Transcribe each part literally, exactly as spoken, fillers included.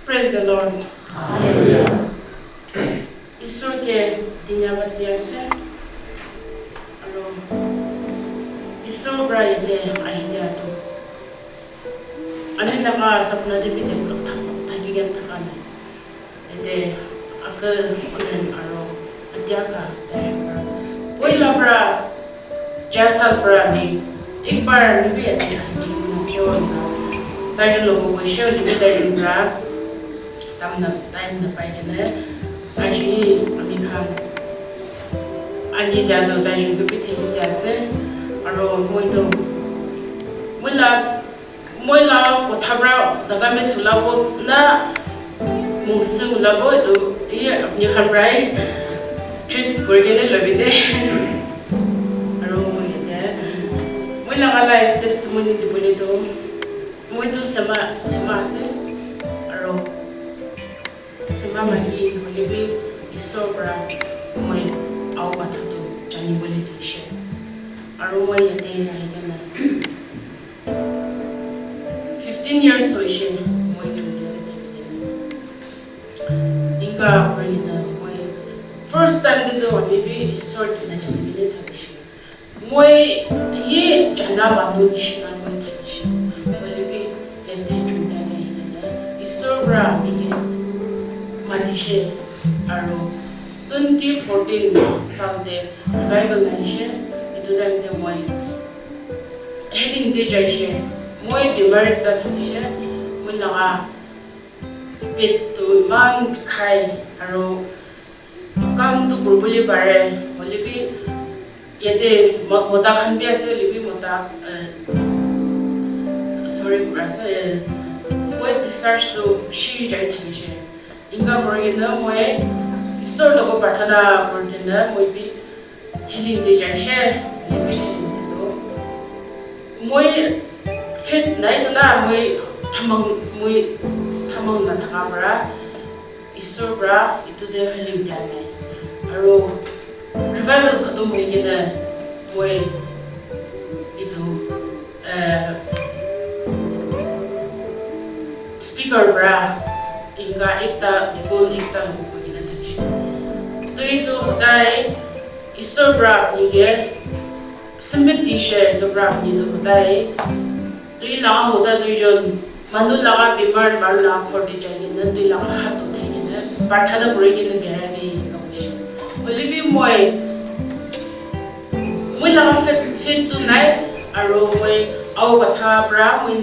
Praise the Lord. Isor ke dhanyabad di ase. Aro Isor pra yate ahi dia tu ami laga sapna te bi thaki kena thaka nai. Yate uncle, Olen aro Atia ka tai pra. Poila pra Jaisal pra ami ekbar ami bi yate ahi kena ase. Taijun logo hoise hoile bi taijun pra time na, time napai kena aji ami khan ani dia tu taijun ke bi test dia ase. Aro moi tu, moi la, moi la kotha pra Nagamese ulabo na Mungsu ulabo, etu ye apni khan pra hi choose kuri kena lobi de. Aro moi yate, moi laga life testimony dibole tu, moi tu Sema, Sema ase. Aro Sema maki hoile bi Isor pra moi au kotha tu jani bole dise. Aro moi yate ahi kena fifteen years hoise, moi Junta te thaki kena. Inka kuri kena moi first time te tu ami bi Isor ke na jani kena thakise. Moi ye jana manu nishina moi thakise. Hoile bi yate Junta te ahi kena Isor pra ami ke matise. Aro twenty fourteen saal te revival ahishe. Etu time te moi healing te jaishe. Moi bimar ekta thakishe. Moi laga pet tu eman bikhai aro kam tu kuribole pare. Hoile bi yate mo-, mota khan bi ase, hoile bi mota, eh, sorry, kura ase, eh, weight discharge tu bishi jai thakishe. Inka kuri kena moi Isor logo prarthana kuri kena moi bi healing te jaishe, healing te tu. Moi fit nai tu na, moi thamang, moi thamang na thaka para Isor para itu te healing dia nai. Aro revival khatam hoi kena moi itu, eh, speaker para inka ekta dikon ekta logo koi kena thakishe. To itu hodai Isor para apni ke cement dishe, itu para apni itu hodai tui laga mota duijon manu laga bimar manu laga ghor te jai kena tui laga hath uthai kena prarthana kuri kena berai de enka hoishe. Hoile bi moi, moi laga faith, faith tu nai, aro moi au kotha para moi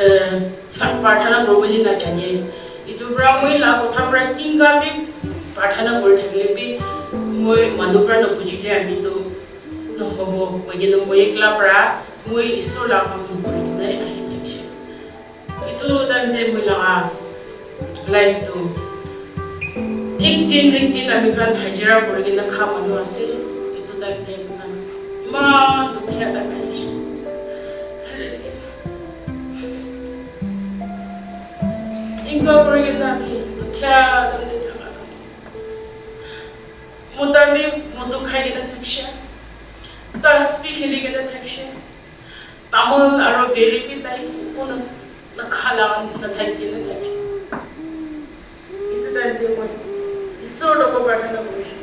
eh, sa-, prarthana kuribole najane. Itu para moi la kotha para kinka bi prarthana kuri thakile bi moi manu para nabujile ami tu nohobo. Moi kena moi ekla para moi Isor la kam nokuri kena ahi thakishe. Itu time te moi laga life tu ek din, ek din ami khan hajira kuri kena kha manu ase. Itu time te ami khan eman dukhia time ahishe. Hallelujah. Inka kuri kena ami dukhia time te thaka time. Mota bi moto khai kena thakishe. Tas bi kheli kena thakishe. Tamul aro biri bi tai kono na khala na thaki kena thakishe. Itu time te moi Isor logo prarthana kurishe.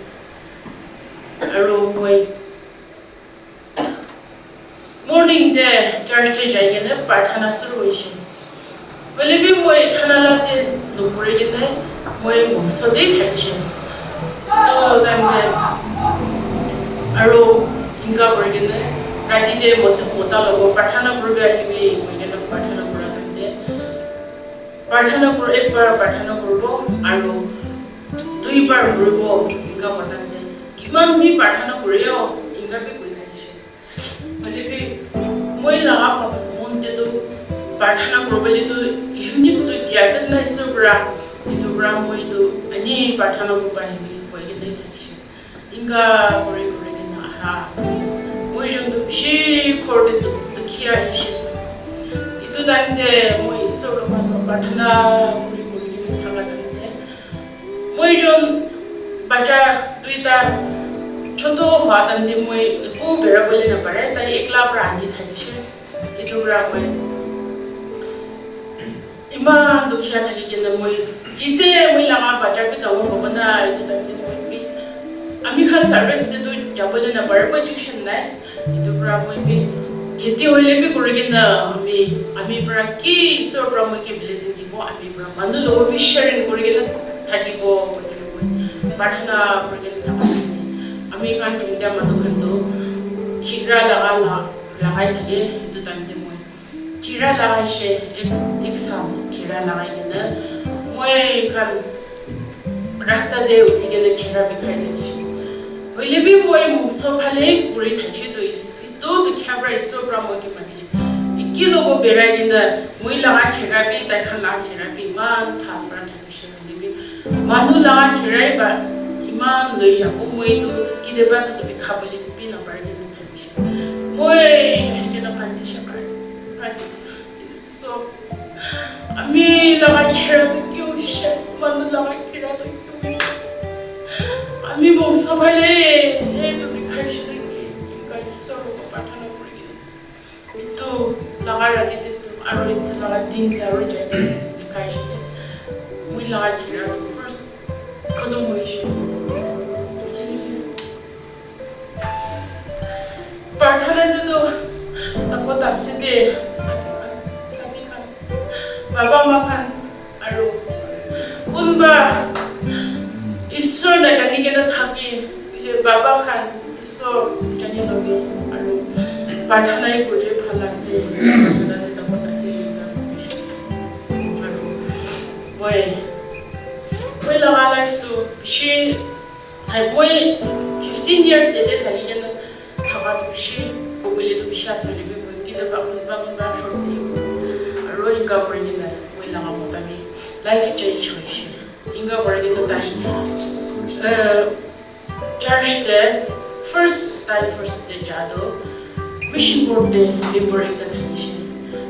Aro moi morning te church te jai kena prarthana shuru hoishe. Hoile bi moi thana la te nukuri kena moi mongso te thakishe. To time te aro inka kuri kena rati te mota, mota logo prarthana kuribi ahibi koi kena prarthana kura time te prarthana kuri, ek bar prarthana kuribo aro dui bar kuribo inka koi time te kiman bi prarthana kuriyo inka bi koi thakishe. Hoile bi moi laga mon te tu prarthana kuribole tu unit tu dia ase na Isor para, itu para moi tu ani prarthana kuribo ahibi koi kena thakishe. Inka kuri kuri kena aha. Moi jon tu bishi ghor te du-, dukhia ahishe. Itu time te moi Isor logo prarthana kuri kuri kena thaka time te moi jon bacha duita choto hua time te moi eku bera bole na pare, tai ekla para ani thakishe. Itu para moi Iman dukhia thaki kena moi, ite moi laga bacha bi dangor hobo na, itu time te moi bi, ami khan service te tu jabole na pare, koi tuition nai. Itu pra moi bi, kheti hoile bi kuri kena, ami, ami pra ki, Isor pra moi ki blessing dibo, ami pra manu logo bi sharing kuri kena thakibo, koi kena moi prarthana kuri kena thaka. Ami khan chungja manu khan tu, khira laga la, lagai thake, itu time te moi. Khira lagaishe, ek, ek saal khira lagai kena, moi khan rasta te uthi kena khira bikai thakishe. Hoile bi moi mungso phale kuri thakishe tu is-, itu dikha pra Isor pra moi ki mati. Iki logo berai kena, moi laga khira bi, tai khan laga khira bi, iman bhal pra thakishe. Hoile bi, manu laga khira ba, iman loi jabo, moi tu, kideba tu, tu bikha bole tu bi na pare kena thakishe. Moi, ahi kena kandishe pare. Kandishe. So, ami laga khira tu kyo hoishe, manu laga khira tu kyo hoishe. Ami mungso phale, eh, tu bikhai shile ki, inka Isor logo prarthana kuri kena. Itu laga rati te tu, aro itu laga din te aro jai kena bikhai shile. Moi laga khira tu first khatam hoishe. Prarthana te tu takot ase de, sati khan, baba ma khan, aru kunba Isor na jani kena thaki, baba khan Isor jani lobi, aru prarthana hi kuri bhal ase, prarthana te takot ase, aru moi, moi laga life tu bishi Thai moi fifteen years yate thaki kena thaka tu bishi, kobole tu bishi ase, hoile bi moi kitab kunba kunba short te aru inka kuri kena moi laga mota bi life change hoishe. Inka kuri kena tai, eh, church te first, tai first te ja tu mission board te member ekta thakishe.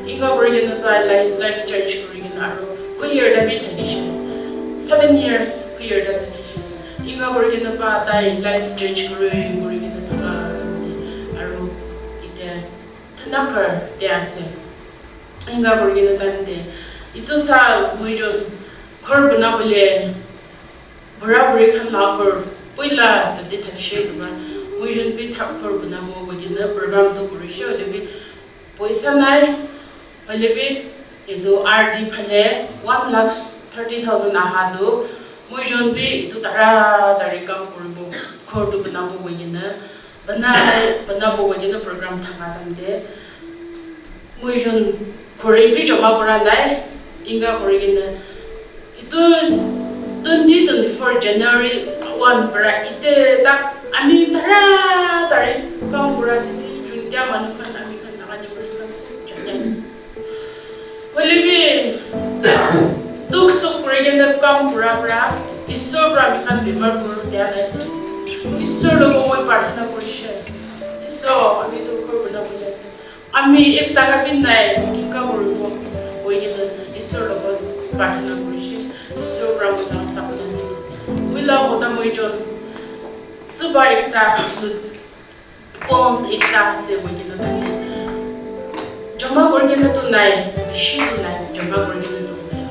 Inka kuri kena tai life, life change kuri kena aru choir te bi thakishe. Seven years choir te thakishe. Inka kuri kena pa tai life change kuri, kuri kena thaka time te aru ite Thanakar te ase. Inka kuri kena time te itu saal moi jon ghor bana bole bura buri khan la ghor poila tate thakishe etu pra moi jon bi thak ghor bana bo koi kena program tu kurishe hoile bi Poisa nai, hoile bi etu R D phale one lakh thirty thousand aha tu moi jon bi etu tara tari kam kuribo, ghor tu banabo koi kena, banai, banabo koi kena program thaka time te moi jon khuri bi jama kura nai, inka kuri kena Etu twenty twenty-four January one para ite tak ami tara tari kam kura ase, juntia manu khan ami khan laga neighbors khan sob jane ase. Hoile bi dukh sukh kuri kena kam kura para Isor para ami khan bimar kuri dia nai. Isor logo moi prarthana kurishe. Isor, ami tu ghor bana bole ase. Ami ekta ka bi nai, kinka kuribo? Koi kena Isor logot prarthana kurishe. Isor pra moi khan sabdhan dile. Moi la mota moi jon. Suba ekta, pons ekta ase koi kena tate. Jama kuri kena tu nai, bishi tu nai, jama kuri kena tu nai.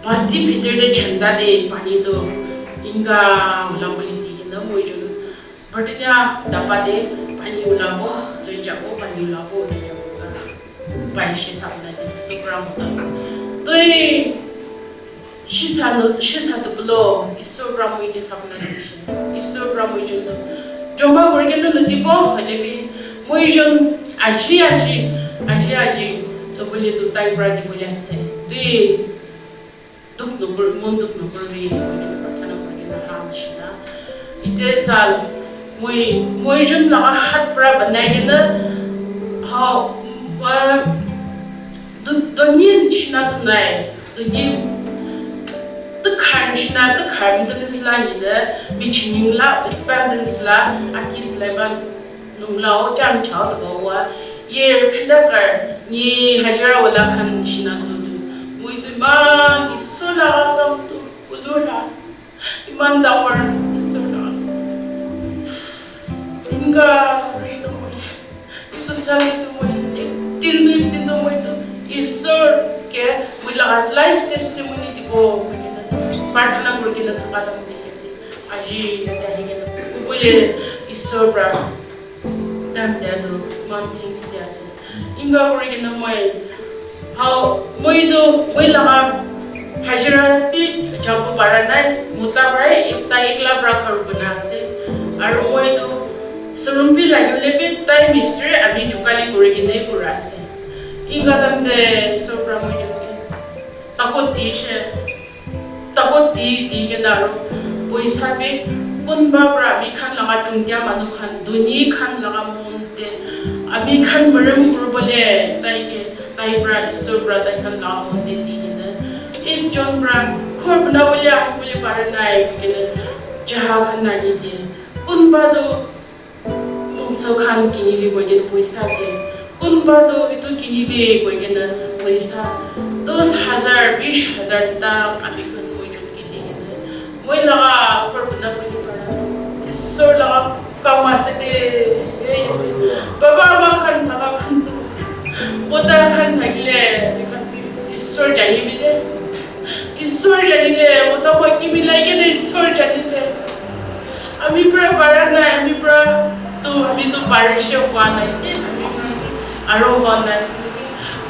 Bati bhitor te chanda te pani tu inka ula bole di kena moi jon. Bartinya dapa te pani ulabo, loi jabo, pani ulabo, loi jabo. Paishe sabna te, tu pura mota. Toi shisa no, shisa tu pulo, Isor pra moi ke sabna te she. Isor pra moi jon to. Joma kuri kena no dibo, hoile bi moi jon aji, aji, aji, aji, to bole tu tai pra dibole ase. Toi dukh nokor, mon dukh nokoribi, koikena prarthana kurikena aha nishina. Ite sal, moi, moi jun laga hat pra banai kena, ha, ah, du-, dunia nishina tu nai, dunia, tu khar nishina, tu khar mi tu nisla yina, mi chining la, itpan tu nisla, aki sila iban. Nungla o jam chao to bawa. Ye phinda kar ni hajara wala khan nishina tu tu. Mui tu iman Isor laga kam tu ulur ha. Iman dangor Isor laga. Inka ri to mui. Tu sali tu mui. Ek din tu, ek din tu mui tu Isor ke mui laga prarthana kuri kena thaka time te yate aji yate ahi kena kubule Isor pra time dia tu man things dia ase. Inga kuri kena moi, how, moi tu, moi laga hajira bi jabo para nai, mota pra ekta ekla pra ghor bana ase. Aru moi tu, showroom bi lagi bole bi tai mistri ami jukali kuri kena kura ase. Inga time te Isor pra moi jukali takot dishe, takot di di kena aru poisa bi kunba pra ami khan laga chungtia manu khan, duni khan laga mon te ami khan merem kuribole tai ke, tai pra Isor pra tai khan laga mon te di kena ekjon pra ghor bana bole ahi bole para nai kena jaha khan nani di. Kunba tu mungso khan kinibi koi kena poisa de. Kunba tu etu kinibi koi kena poisa dos hajar, bish hajar ta kami khan koi jun ki di kena. Moi laga ghor bana bole para tu Isor laga kam ase de. Baba ama khan thaka khan tu, mota khan thakile, etu khan bi Isor janibi de. Isor janile, mota maiki milai kena Isor janile. Ami pra para nai, ami pra tu, ami tu parishe hua nai, te ami pra aro hua nai.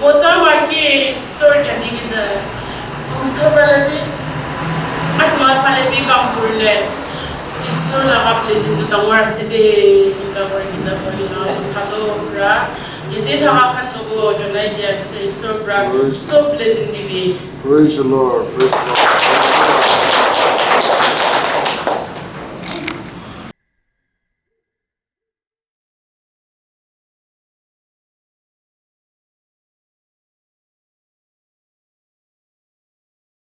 Mota maiki Isor jani kena, Isor pra bi, atma phale bi kam kurile, Isor laga blessing tu dangor ase de, enka kuri kena moi laga kotha tu pra, yate thaka khan logo janai dia ase, Isor pra sob blessing dibi. Praise the Lord. Praise the Lord.